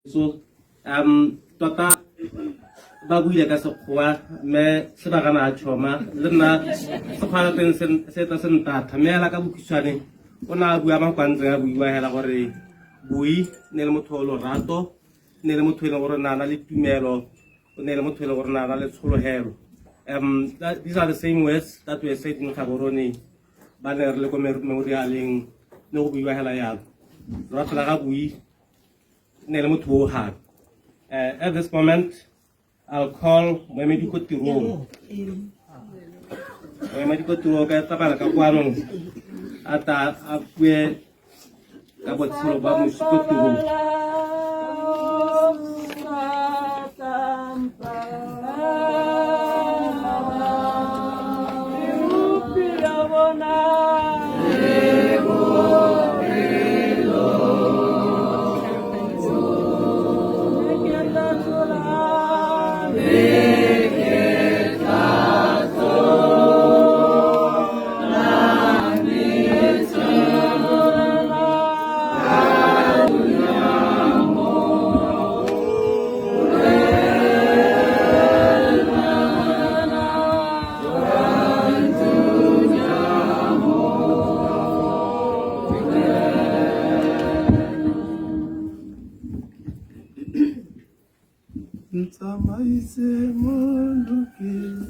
So tota ba buile ka sekgowa mme se ba gana a tšhoma le nna sekgwa la teng se tla se ntatha mme hela ka bokhutshwane o ne a bua mafoko a ntseng a buiwa hela gore boi ne le motho o lorato, ne le motho e leng gore o ne a na le tumelo, o ne le motho e leng gore o ne a na le tshologelo. These are the same words that were said in Gaborone ba ne re le ko memorialeng ne go buiwa hela yalo. Lorato la ga boi ne le motho o gape. At this moment, I'll call moemedi ko tirong. Moemedi ko tirong ka tsamaya ka kwanong a ta a bue ka botshelo ba moswi ko tirong. Ntsamaise mo nokeng.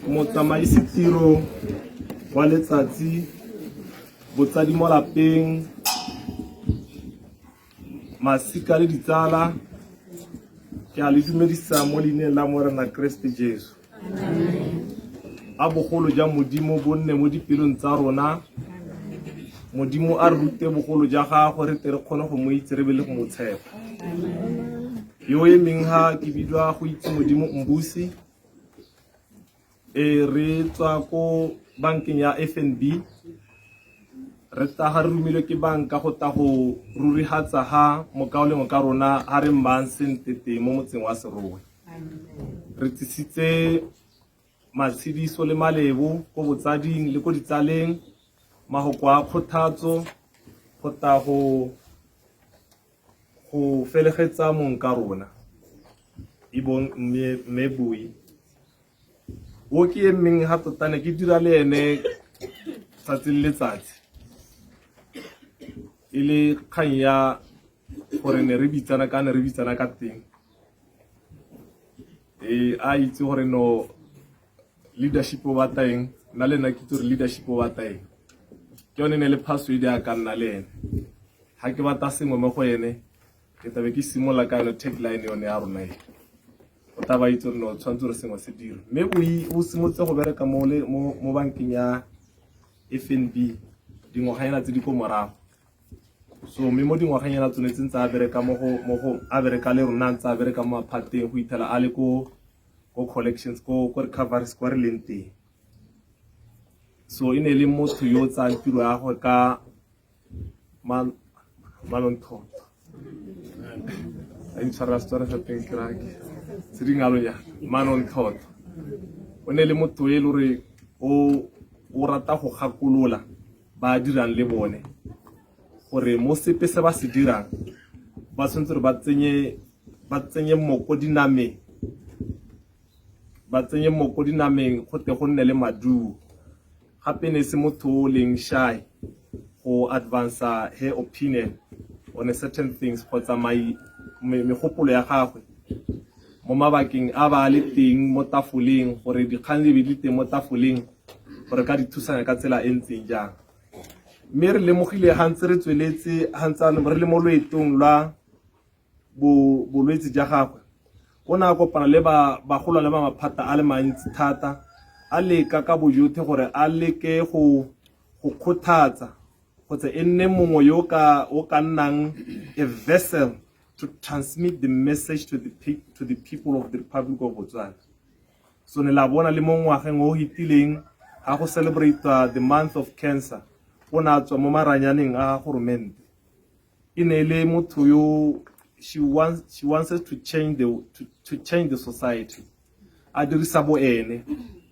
Motsamaisi tiro wa letsatsi, botsadi mo lapeng, masika le ditsala, ke a le dumedisa mo leineng la Morena Kreste Jesu. A bogolo ja Modimo bo nne mo dipelong tsa rona. Modimo a re rute bogolo ja gagwe re tle re kgone go mo itse re be le go mo tshepa. Yo emeng ha ke bidiwa go itse Modimo Mbusi. E re tswa ko bankeng ya FNB. Re taga re romilwe ke banka go ta go rurihatsa ha mokaulengwe ka rona ha re mmang sente teng mo motseng wa Serowe. Re tsisitse matshediso le malebo ko botsading le ko ditsaleng, mahoko a kgothatso go ta go go felegetsa mong ka rona ebong mme Boi. O ke emeng ga tota ne ke dira le ene tsatsi le letsatsi e le kgang ya gore ne re bitsana ka ne re bitsana ka teng e a itse gore no leadership o batla eng, nna le nna ke itse gore leadership o batla eng. Ke yone ne le password ya ka nna le ene ga ke batla sengwe mo go ene ke tlabe ke simolola ka yone tagline yone ya rona e o tla ba itse gore no tshwanetse gore sengwe se dire. Mme o simolotse go bereka mo bankeng ya FNB dingwaganyana tse di ko morago. So mme mo dingwaganyana tsone tse ntse a bereka mo go a bereka le rona ntse a bereka mo maphateng go ithela a le ko collections ko recoveries kwa re leng teng. So e ne le motho yo o tsayang tiro ya gagwe ka manontlhotlho. A intshwarela Setswana sa teng ke raya ke se dingalonya manontlhotlho. O ne le motho e le gore o rata go gakolola ba dirang le bone gore mo sepe se ba se dirang ba tshwanetse gore ba tsenye moko dinameng, ba tsenye moko dinameng go tle go nne le maduo. Gape ne se motho o leng shy go advance her opinion on a certain things kgotsa megopolo ya gagwe mo mabakeng a ba le teng mo tafoleng gore dikgang di be di teng mo tafoleng gore ka di thusanya ka tsela e ntseng jang. Mme re lemogile ga ntse re tsweletse ga ntse re le mo loetong lwa bolwetse ja gagwe, o ne a kopana le bagolwane ba maphata a le mantsi thata, a leka ka bojotlhe gore a leke go kgothatsa kgotsa e nne mongwe yo o ka nnang a vessel to transmit the message to the people of the Republic of Botswana. So ne la bona le mo ngwageng o hitileng ga go celebrate the month of cancer, o ne a tswa mo maranyaneng a goromente. E ne e le motho yo she wants to change the society. A dirisa bo ene,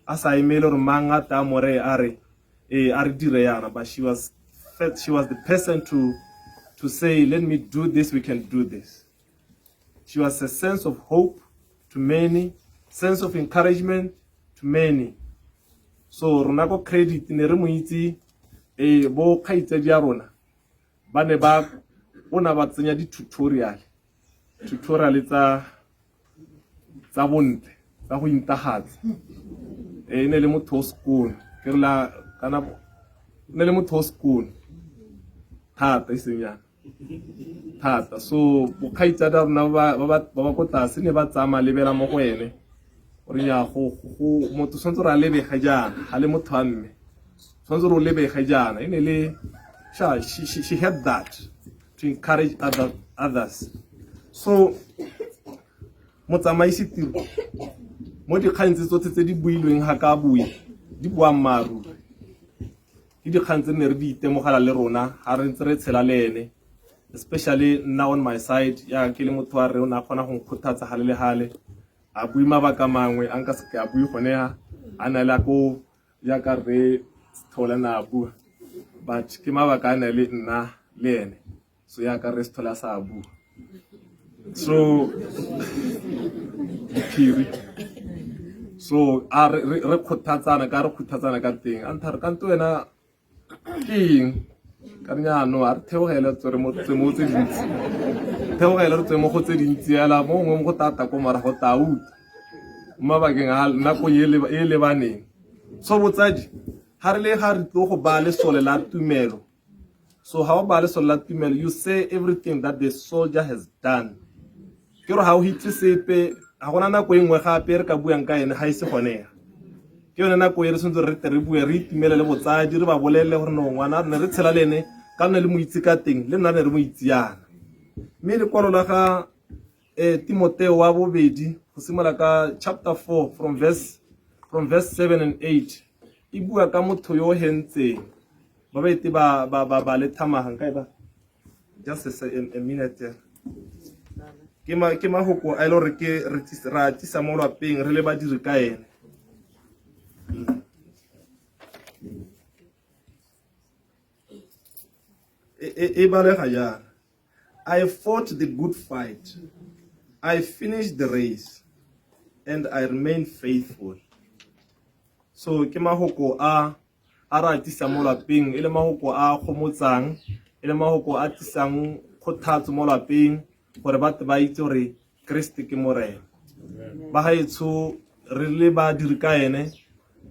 a sa emele gore mang a tla mo reye a re a re dire yana, but she was the person to say, let me do this, we can do this. She was a sense of hope to many, sense of encouragement to many. So rona ko credit ne re mo itse bo kgaitsedi ya rona ba ne ba o na ba tsenya di-tutorial tsa bontle tsa go intagatsa. E ne le motho o sekolo ke re la kana ne le motho o sekolo thata e seng yana thata. So bokgaitsadi ba rona ba ba ko tlase ne ba tsaya malebela mo go ene gore ya go motho tshwanetse gore a lebege jaana, ga le motho wa mme tshwanetse gore o lebege jaana. E ne le she had that to encourage others. So motsamaisi tiro mo dikgang tse tsotlhe tse di builweng ga ka bue di boammaaruri, ke dikgang tse ne re di itemogela le rona ga re ntse re tshela le ene, especially nna on my side ya ke le motho wa re o ne a kgona go nkgothatsa gale le gale, a bue mabaka mangwe a nka seke a bue gone a na le a ko jaaka re Sithole na a bua, but ke mabaka a ne le nna le ene, so jaaka re Sithole a sa bua. So diphiri, so a re kgothatsana ka re kgothatsana ka teng, a nthare ka nto wena ke eng ka re no a re theogele tswe mo tse mo tse dintsi, theogele re tswe mo go tse dintsi ela mo gongwe mo go tata ko morago ta utlwa mo mabakeng a nako e lebaneng. So botsadi ga re le ga re tlo go ba lesole la tumelo. So ha o ba lesole la tumelo, you say everything that the soldier has done. Ke re ga o hitse sepe, ga gona nako e nngwe gape re ka buang ka ene ga ise gone ya. Ke yone nako e re tshwanetse re tle re bue, re itumele le botsadi, re ba bolelele gore no ngwana ne re tshela le ene ka nne le mo itse ka teng, le nna ne re mo itse yana. Mme lekwalo la ga Timoteo wa bobedi go simolola ka chapter 4 from verse 7 and 8 e bua ka motho yo o hentseng ba ba ete ba le thamagang ka e ba just a minute. Ke mahoko a e le gore ke ra tsisa mo lwapeng re le badiri ka ene. E balega jaana: I fought the good fight, I finished the race, and I remain faithful. So ke mahoko a ra tsisa mo lapeng, e le mahoko a gomotsang, e le mahoko a tsisang kgothatso mo lapeng gore batho ba itse gore Kriste ke Morena. Ba gaetsho re le badiri ka ene,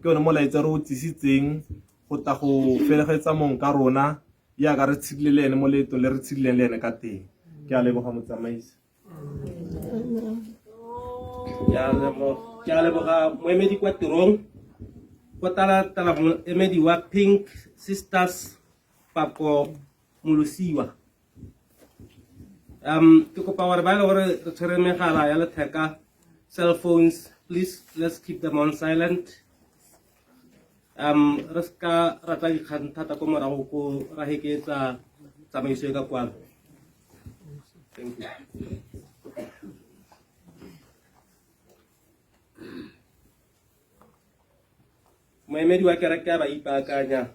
ke yone molaetsa re o tsisitseng go tla go felegetsa mong ka rona jaaka re tshedile le ene mo leetong le re tshedileng le ene ka teng. Ke a leboga motsamaisi. Ke a leboga moemedi kwa tirong, go tala moemedi wa Pink Sisters Pako Molosiwa. Ke kopa gore ba e le gore re tshwere megala ya letheka, cell phones, please let's keep them on silent. Re ska rata dikgang thata ko morago ko ra heketsa tsamaiso e ka kwano. Thank you. Moemedi wa kereke a ba ipaakanya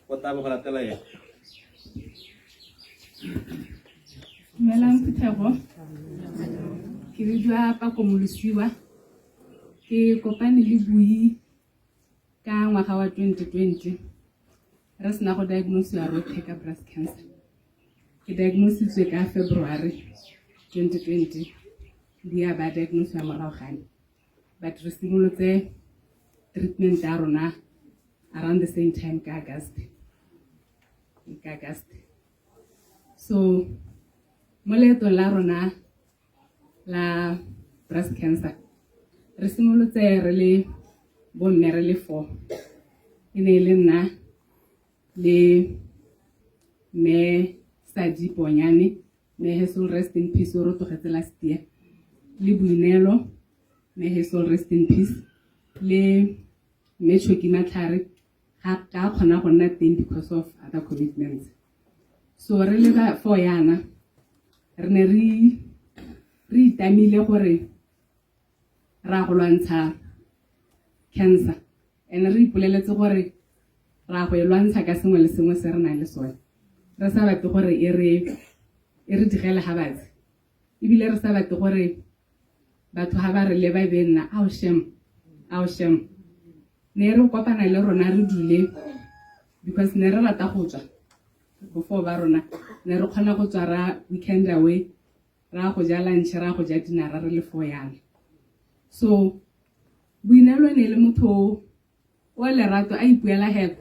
go tla bo go latela ena. Dumelang phuthego, ke bidiwa Pako Molosiwa, ke kopane le Bui ka ngwaga wa 2020 re sena go diagnosiwa rotlhe ka breast cancer. Ke diagnositswe ka February 2020, Bui a ba diagnosiwa morago ga me, but re simolotse treatment ya rona around the same time ka August. Ka August. So mo leetong la rona la breast cancer re simolotse re le bomme re le four. E ne e le nna le mme Sadi Ponyane, may her soul rest in peace, o re tlogetse last year, le Boineelo, may her soul rest in peace, le mme Choki Matlhare, ga ka kgona go nna teng because of other commitments. So re le ba four yana re ne re re itamile gore ra go lwantsha cancer, and re ipoleletse gore ra go e lwantsha ka sengwe le sengwe se re nang le sone, re sa batle gore e re e re digele ga batse, ebile re sa batle gore batho ga ba re leba be nna ao shem, ao shem. Ne re kopana le rona re dule because ne re rata go tswa before ba rona, ne re kgona go tswa ra weekend away, ra go ja lunch, ra go ja dinner re le four yana. So Boineelo ne le motho o lerato, a ipuela hela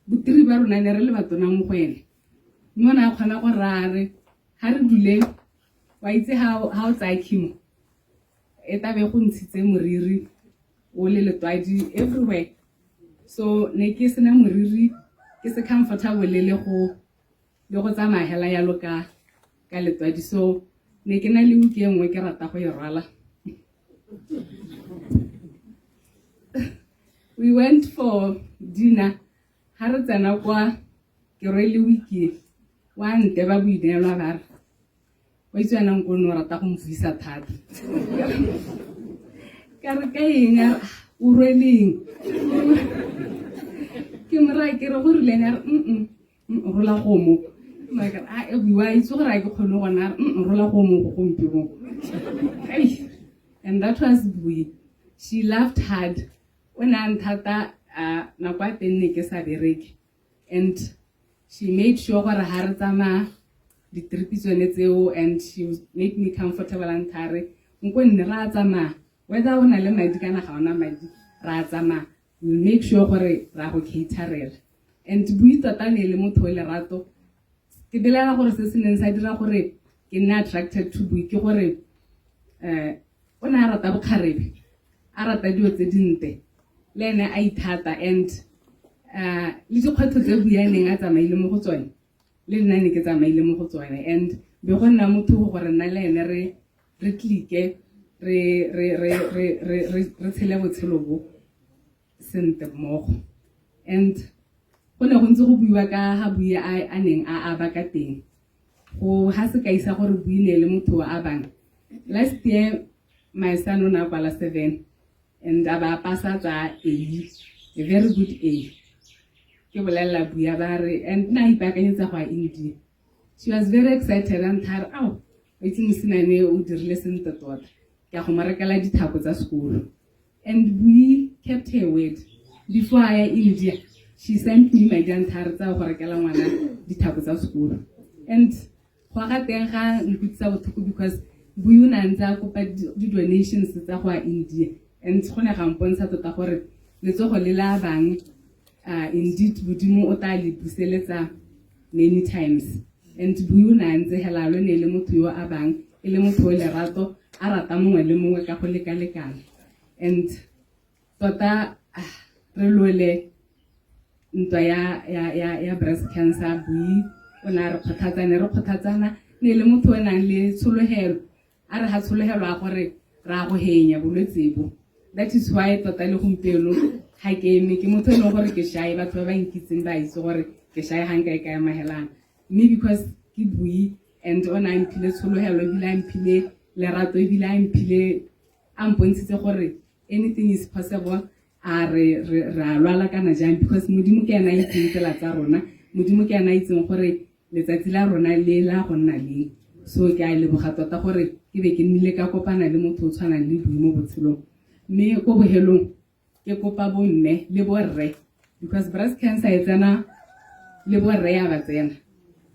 botiri ba rona ne re le batona mo go ene, mme o ne a kgona go raya re ga re dule wa itse ha o tsaya chemo e tabe go ntshitse moriri o le letwadi everywhere. So ne ke sena moriri, ke se comfortable le go le go tsamaya hela yalo ka ka letwadi. So ne ke na le wiki e nngwe ke rata go e rwala. We went for dinner, ga re tsena kwa ke rwele wiki wa nte ba Boineelo ba re wa itse wena nko o rata go mfuisa thata, ka re ka eng, a o rweleng, ke moraya ke re go rileng, a re rola gomo a e bua itse gore a ke kgone gona, a re rola gomo go gompieno. And that was Bui. She laughed hard. O ne a nthata nako ya teng ne ke sa bereke, and she made sure gore ha re tsamaya di-trip tsone tseo, and she made me comfortable. A nthare nko nne ra tsamaya, whether o na le madi kana ga ona madi, ra tsamaya, we make sure gore ra go caterela. And Bui tota ne le motho o lerato. Ke belela gore se se neng sa dira gore ke nne attracted to Bui ke gore o ne a rata bokgarebe, a rata dilo tse dinte, le ene a ithata. And le dikgwetlho tse Bui a neng a tsamaile mo go tsone, le nna ne ke tsamaile mo go tsone, and be go nna motho gore nna le ene re re click-e, re re re re re re tshele botshelo bo sentle mmogo. And go ne go ntse go buiwa ka ga Bui a neng a aba ka teng, go ga sekai sa gore Bui ne le motho wa abang. Last year my son o ne a kwala 7 and a ba pasa tsa A, a very good A. Ke bolelela Bui ba re and na ipaakanyetsa go ya India. She was very excited and thare ao o itse mosimane o dirile sentle tota, ke a go mo rekela dithako tsa sekolo. And we kept her word. Before a ya India she sent me madi a nthare tsa go rekela ngwana dithako tsa sekolo. And go ga teng ga nkutlwisa botlhoko because Bui o ne a ntse a kopa di-donations tsa go ya India, and go ne ga mpontsha tota gore letsogo le la bang, indeed Modimo o tla le buseletsa many times. And Bui o ne a ntse hela lo ne le motho yo a bang, e le motho o lerato, a rata mongwe le mongwe ka go lekalekana. And tota re lwele ntwa ya ya ya ya breast cancer. Bui o ne a re kgothatsa, ne re kgothatsana, ne le motho o nang le tshologelo, a re ga tshologelo a gore ra go henya bolwetse bo. That is why tota le gompieno ga ke eme ke motho e leng gore ke shy, batho ba ba nkitseng ba itse gore ke shy ga nka e ka emagelana, mme because ke Bui and o ne a mphile tshologelo, ebile a mphile lerato, ebile a mphile a mpontshitse gore anything is possible. A re re a lwala kana jang, because Modimo ke ena a itseng tsela tsa rona, Modimo ke ena a itseng gore letsatsi la rona le la go nna leng. So ke a leboga tota gore ke be ke nnile ka kopana le motho o tshwanang le Bui mo botshelong. Mme ko bohelong ke kopa bomme le borre, because breast cancer e tsena le borre ya ba tsena,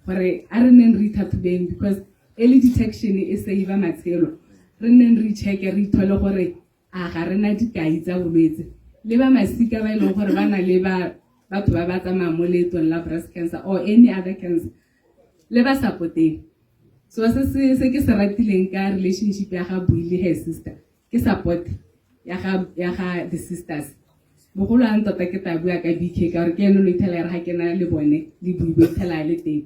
gore a re neng re ithathobeng, because early detection e save matshelo. Re nneng re check-e, re ithole gore a ga rena dikai tsa bolwetse, le ba masika ba e leng gore ba na le ba batho ba ba tsamayang mo leetong la breast cancer or any other cancer le ba supporteng. So se se se ke se ratileng ka relationship ya ga Bui le her sister ke support ya ga ya ga the sisters. Bogolo ang tota ke tla bua ka BK ka gore ke ene o ithela ya re ga ke na le bone le Bui bo ithela le teng.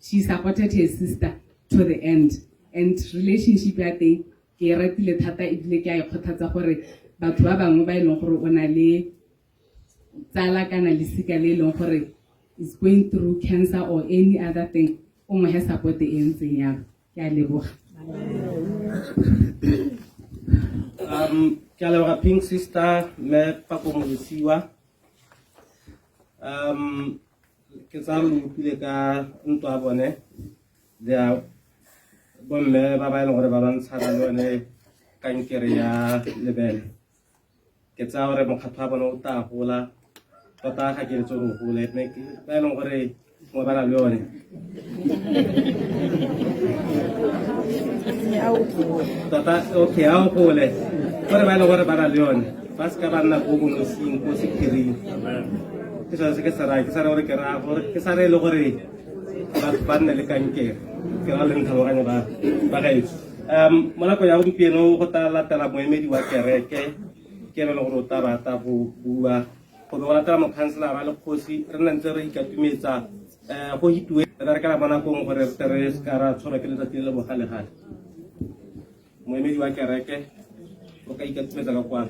She supported her sister to the end and relationship ya teng ke e ratile thata ebile ke a e kgothatsa gore batho ba bangwe ba e leng gore o na le tsala kana lesika le e leng gore is going through cancer or any other thing o mo he support e ntseng yalo. Ke a leboga. Ke a leboga Pink Sister mme Pako Molosiwa. Ke tsaya lo utlwile ka ntwa ya bone ya bomme ba ba e leng gore ba lwantshana le yone kankere ya lebele. Ke tsaya gore mokgatlho wa bone o tla gola tota, ga ke letse gore o gole mme ba e leng gore gongwe ba na le yone tota. Okay, a o gole gore ba e leng gore ba na le yone ba seka ba nna ko bonosing, ko sephiring. Ke sone se ke se raya, ke sa re gore ke raya gore ke sa re e le gore batho ba nne le kankere, ke ra leng tlhaloganyo ba ba gaetsho. Mo nakong ya gompieno go tla latela moemedi wa kereke, ke ene le gore o tla rata go bua, go be go latela mokhanselara le kgosi. Re nna ntse re ikatumetsa go hitiwe re berekela mo nakong gore re tle re seka ra tshwarwa ke letsatsi le le bogalegale. Moemedi wa kereke o ka ikatumetsa ka kwano.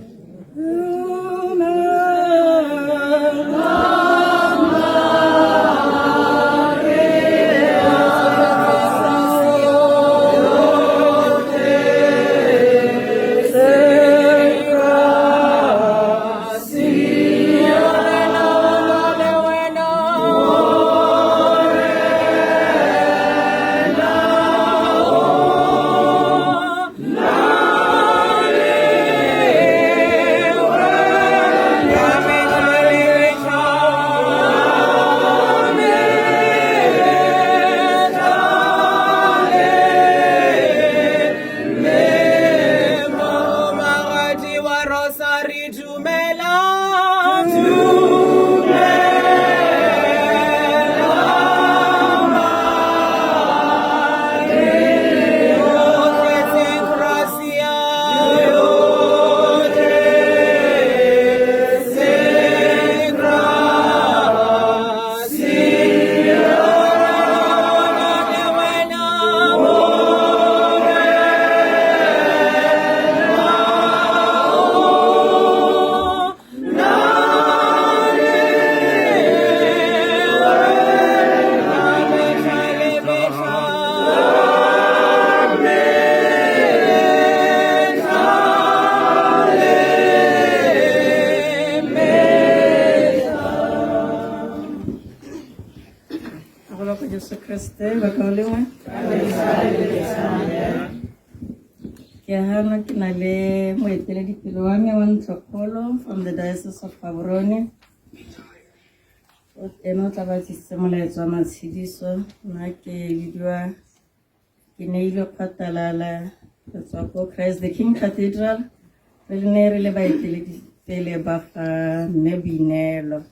Jesu Kriste bakaulengwe. Ke hano ke na le moeteledipele wa me wa ntlokgolo from the Diocese of Gaborone. Ene o tla ba tsisitse molaetsa wa matshediso. Nna ke bidiwa ke neilwe Kgwatalala, re tswa ko Christ the King Cathedral, re ne re le baeteledipele ba ga mme Boineelo.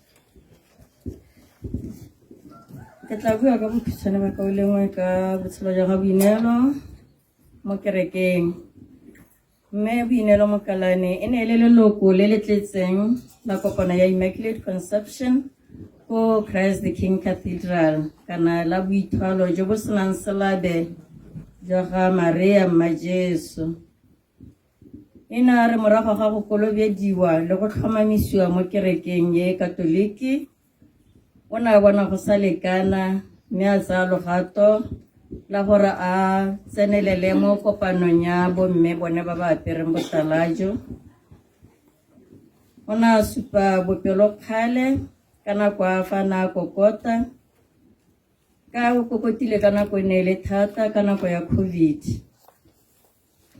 Ke tla bua ka bokhutshwane bakaulengwe ka botshelo jwa ga Boineelo mo kerekeng. Mme Boineelo Mokalane e ne e le leloko le le tletseng la kopano ya Immaculate Conception ko Christ the King Cathedral kana la boithwalo jo bo senang selabe jwa ga Maria Mma Jesu. E ne a re morago ga go kolobediwa le go tlhomamisiwa mo kerekeng ye Katoliki, o ne a bona go sa lekana mme a tsaya logato la gore a tsenelele mo kopanong ya bomme bone ba ba apereng botalajo. O ne a supa bopelokgale ka nako a fa na a kokota, ka o kokotile ka nako e ne e le thata ka nako ya COVID.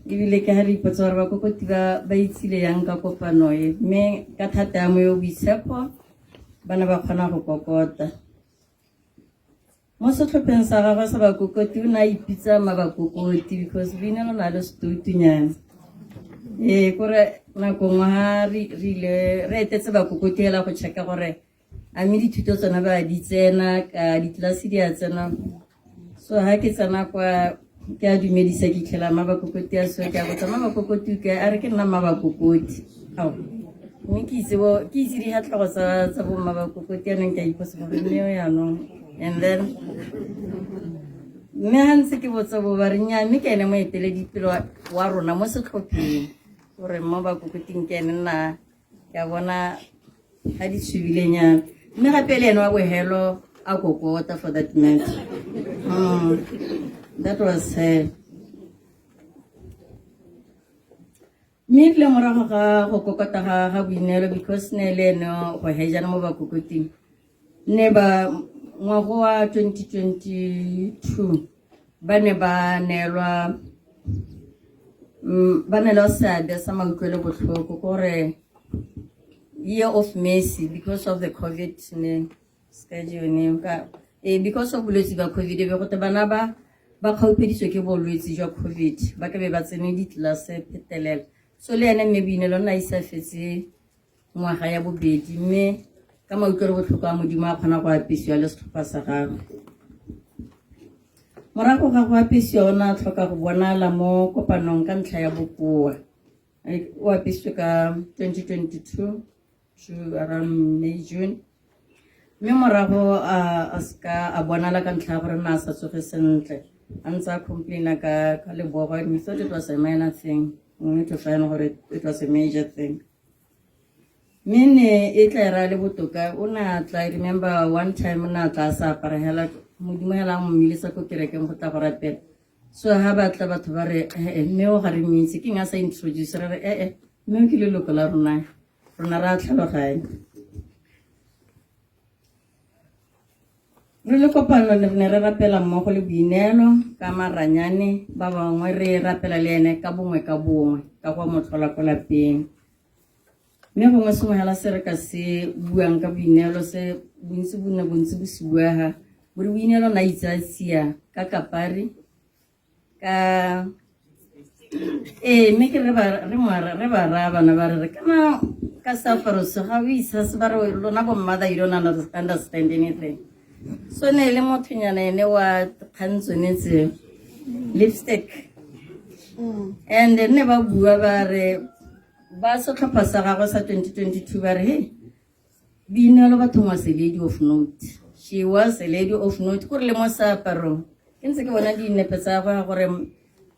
Ebile ke ga re ipotsa gore bakokoti ba ba itsile yang ka kopano e, mme ka thata ya moyo boitshepo ba ne ba kgona go kokota. Mo setlhopheng sa gagwe sa bakokoti o ne a ipitsa mabakokoti because Boineelo na le setoutunyana. Ee, kore nako nngwe ha re ile re etetse bakokoti hela go checka gore A mme dithuto tsona ba di tsena ka ditlelase di a tsena. So ha ke tsena kwa ke a dumedisa ke tlhela Mabakokoti a so ke a botsa Mabakokoti o kae a re ke nna Mabakokoti. Ao mme ke itse bo ke itse dihatlego tsa tsa bo Mabakokoti anong ke a ipotsa gore mme o yaanong and then mme ha ntse ke botsa bo ba re nnyaa mme ke ene moeteledipele wa rona mo setlhopheng gore mo bakokoting ke ene nna ke a bona ga di tshubilenyana mme gape le ene wa bohelo a kokota for that matter. That was her. Mme erile morago ga go kokota ga ga Boineelo because ne le ene go hejana mo bakokoting ne ba ngwago wa 2022 ba ne ba neelwa ba neelwa seabe sa mautlwelo botlhoko kore year of mercy because of the COVID ne schedule ne ka because of bolwetse ba COVID be gote bana ba ba kgaupeditswe ke bolwetse jwa COVID ba ka be ba tsene ditlelase phetelela. So le ene mme Boineelo nna isa fetse ngwaga ya bobedi mme ka mautlwelo botlhoko a Modimo a kgona go apesiwa le setlhopha sa gagwe. Morago ga go apesiwa o ne a tlhoka go bonala mo kopanong ka ntlha ya bokoa. O apesitswe ka 2022 to around May, June. Mme morago a seka a bonala ka ntlha ya gore ne a sa tsoge sentle. A ntse a complaina ka lebogo and we thought it was a minor thing. We need to find gore it was a major thing. Mme ne e tla era le botoka o ne a tla, I remember one time o ne a tla a sa apara hela Modimo hela a mo mmiletsa ko kerekeng go tla go rapela. So ha ba tla batho ba re ee mme o ga re mmitse ke eng a sa introduce re re ee mme o ke leloko la rona rona re a tlhaloganya. Re le kopano re ne re rapela mmogo le Boineelo ka maranyane ba bangwe re rapela le ene ka bongwe ka bongwe ka go mo tlhola ko lapeng. Mme gongwe sengwe hela se re ka se buang ka Boineelo se bontsi bo ne bontsi bo se buega bore Boineelo na itse a tsia ka kapari ka ee mme ke re ba re re ba raya bana ba re re kana ka seaparo se ga o isa se ba re lona bo mother you don't understand anything. So ne le mothonyana ene wa kgang tsone tse lipstick and ne ba bua ba re ba setlhopha sa gagwe sa 2022 ba re hey Boineelo bathong was a lady of note. She was a lady of note kore le mo seaparong ke ntse ke bona dinepe tsa gagwe gore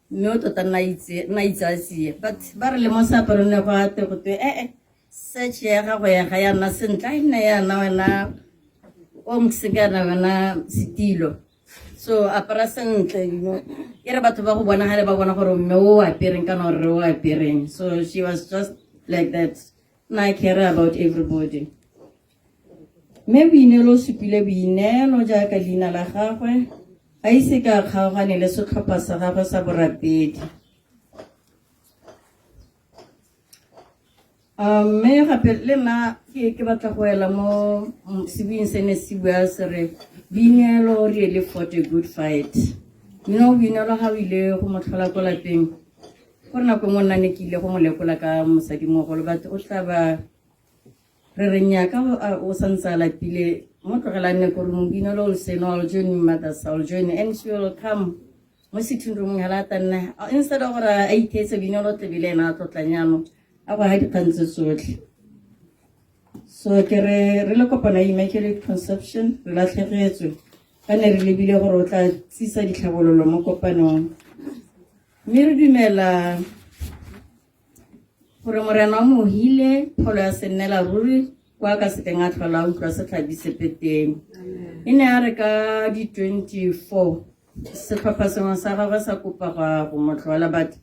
mme o tota nna itse nna itse a tsie but ba re le mo seaparong ne go ate go twe ee search ya gago ya ga ya nna sentle a e nna yana wena o msekana wena setilo so apara sentle you know e re batho ba go bona gale ba bona gore mme o apereng kana gore o apereng. So she was just like that. Na care about everybody. Mme Boineelo o supile boineelo jaaka leina la gagwe a ise ka kgaogane le setlhopha sa gagwe sa borapedi. Mme gape le nna ke batla go ela mo sebuing se ne se bua se re Boineelo really fought a good fight. You know Boineelo ga o ile go mo tlhola ko lapeng gore nako nngwe nna ne ke ile go mo lekola ka mosadimogolo but o tla ba re re nnyaa ka o santse a lapile mo tlogela nne ko roomong. Boineelo will say no, I'll join you mothers, I'll join you and she will come mo sitting roomong hela a nna instead of gore a itheetse Boineelo o tlebile ena a tlotlang jaanong a go ha dikgang tse tsotlhe. So ke re re le kopano ya Immaculate Conception re latlhegetswe ka ne re lebile gore o tla tsisa ditlhabololo mo kopanong. Mme re dumela gore Morena o mo hile pholo ya sennela ruri kwa ka sekeng a tlhola a utlwa setlhabi sepe teng. E ne a re ka di 24 setlhopha sengwe sa gagwe sa kopa go mo tlhola but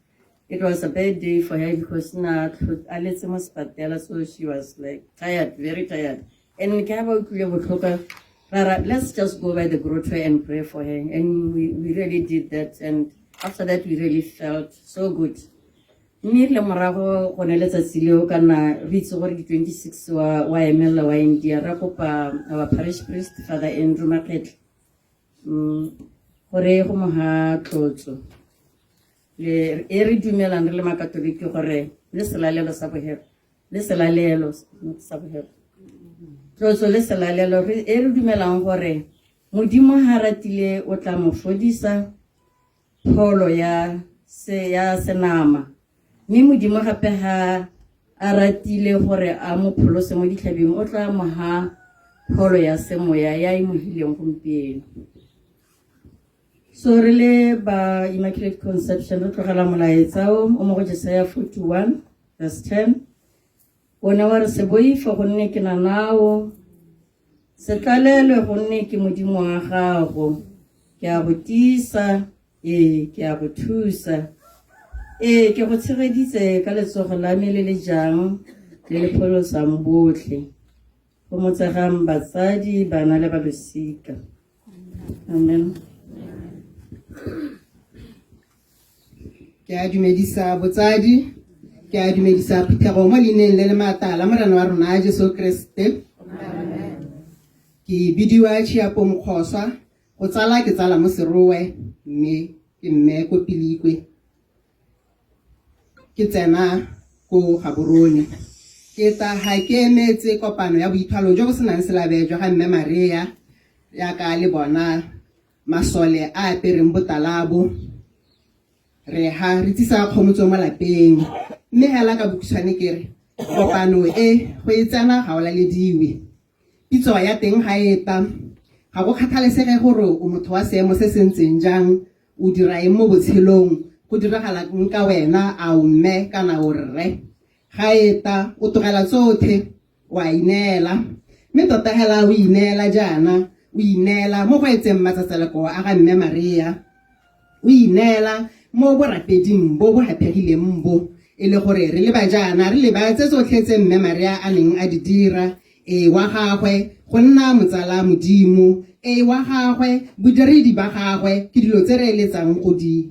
it was a bad day for her because na a letse mo sepatela so she was like tired, very tired. And ke ha ba utlwile botlhoko rara let's just go by the grotto and pray for her and we really did that and after that we really felt so good. Mme le morago gone letsatsi leo ka nna re itse gore di 26 wa emelela wa India ra kopa our parish priest Father Andrew Makgetle gore go mo ha tlotso le e re dumelang re le makatoliki gore le selalelo sa bohelo le selalelo sa bohelo. tlotso le selalelo e re dumelang gore Modimo ha ratile o tla mo fodisa pholo ya se ya senama mme Modimo gape ha a ratile gore a mo pholose mo ditlhabing o tla mo ha pholo ya semoya ya e mohileng gompieno. So re le ba Immaculate Conception re tlogela molaetsa o o mo go Jesaya 41 verse 10 o ne wa re se boife gonne ke na nao se tlalelwe gonne ke Modimo wa gago ke a go tiisa ee ke a go thusa ee ke go tshegeditse ka letsogo la me le le jang le le pholosang botlhe go motsegang batsadi bana le balosika. Amen. Ke a dumedisa botsadi, ke a dumedisa phuthego mo leineng le le maatla la Morena wa rona Jesu Keresete. Ke bidiwa Chiapo Mokgoswa, go tsala ke tsala mo Serowe mme ke mme ko Pilikwe. Ke tsena ko Gaborone. Ke tla ga ke emetse kopano ya boithwalo jo bo senang selabe jwa ga Mme Maria yaka le bona masole a apereng botalabo re ha re tsisa kgomotso mo lapeng mme hela ka bokhutshwane ke re kopano e go e tsena ga o lalediwe Pitso ya teng ga e ta. Ga go kgathalesege gore o motho wa seemo se se ntseng jang, o dira eng mo botshelong, go diragala eng ka wena, a o mme kana o rre. Ga e ta, o tlogela tsothe, o a ineela. Mme tota hela o ineela jaana, o ineela mo go etseng matsatseleko a ga Mme Maria. O ineela mo borapeding bo bo haphegileng bo, e le gore re leba jaana, re leba tse tsotlhe tse Mme Maria a neng a di dira, ee, wa gagwe, go nna motsala Modimo, ee, wa gagwe, bodiredi ba gagwe, ke dilo tse re eletsang go di.